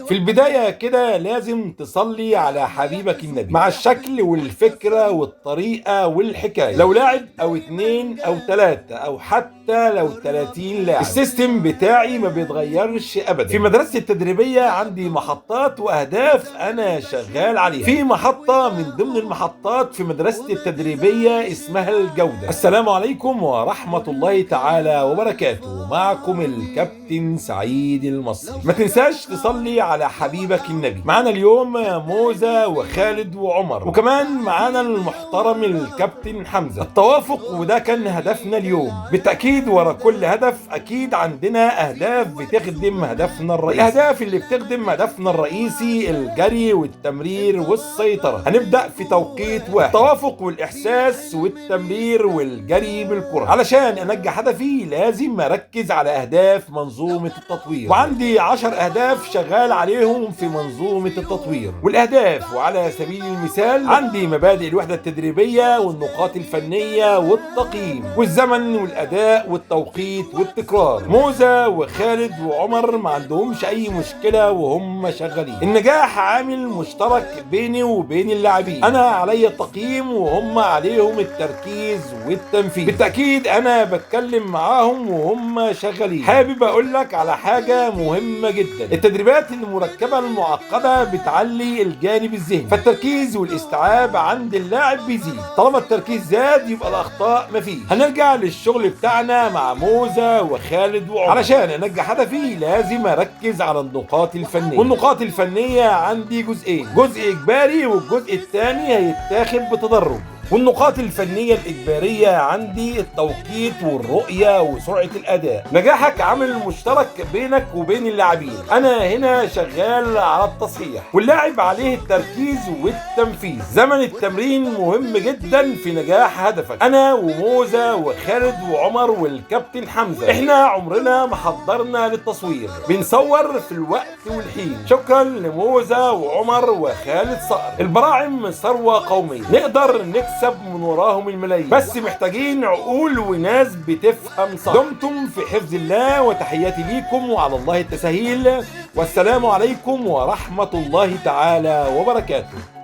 في البداية كده لازم تصلي على حبيبك النبي مع الشكل والفكرة والطريقة والحكاية. لو لاعب أو 2 أو 3 أو حتى لو 30 لاعب، ال system بتاعي ما بيتغيرش أبدا. في مدرستي التدريبية عندي محطات وأهداف أنا شغال عليها. في محطة من ضمن المحطات في مدرستي التدريبية اسمها الجودة. السلام عليكم ورحمة الله تعالى وبركاته، معكم الكابتن سعيد المصري. ما تنساش تصلي على حبيبك النبي. معانا اليوم موزة وخالد وعمر، وكمان معانا المحترم الكابتن حمزة. التوافق، وده كان هدفنا اليوم. بالتأكيد ورا كل هدف أكيد عندنا أهداف بتخدم هدفنا الرئيسي. الأهداف اللي بتخدم هدفنا الرئيسي الجري والتمرير والسيطرة. هنبدأ في توقيت واحد، التوافق والإحساس والتمرير والجري بالكرة. علشان أنجح هدفي لازم أركز على أهداف منظومة التطوير، وعندي 10 أهداف شغال عليهم في منظومة التطوير. والأهداف وعلى سبيل المثال عندي مبادئ الوحدة التدريبية والنقاط الفنية والتقييم والزمن والأداء والتوقيت والتكرار. موزة وخالد وعمر ما عندهمش أي مشكلة وهم شغالين. النجاح عامل مشترك بيني وبين اللاعبين، أنا علي التقييم وهم عليهم التركيز والتنفيذ. بالتأكيد أنا بتكلم معاهم وهم شغالين. حابب أقول لك على حاجة مهمة جدا، التدريبات المركبة المعقدة بتعلي الجانب الذهني، فالتركيز والاستيعاب عند اللاعب بيزيد. طالما التركيز زاد يبقى الأخطاء مفيش. هنرجع للشغل بتاعنا مع موزة وخالد وعمر. علشان أنجح هدفي لازم أركز على النقاط الفنية، والنقاط الفنية عندي جزئين، جزء إجباري والجزء الثاني هيتاخد بتدرج. والنقاط الفنية الإجبارية عندي التوقيت والرؤية وسرعة الأداء. نجاحك عامل مشترك بينك وبين اللاعبين، أنا هنا شغال على التصحيح واللاعب عليه التركيز والتنفيذ. زمن التمرين مهم جدا في نجاح هدفك. أنا وموزة وخالد وعمر والكابتن حمزة إحنا عمرنا ما حضرنا للتصوير، بنصور في الوقت والحين. شكرا لموزة وعمر وخالد صقر. البراعم ثروة قومية نقدر نكسب من وراهم الملايين، بس محتاجين عقول وناس بتفهم صح. دمتم في حفظ الله، وتحياتي ليكم وعلى الله التسهيل، والسلام عليكم ورحمة الله تعالى وبركاته.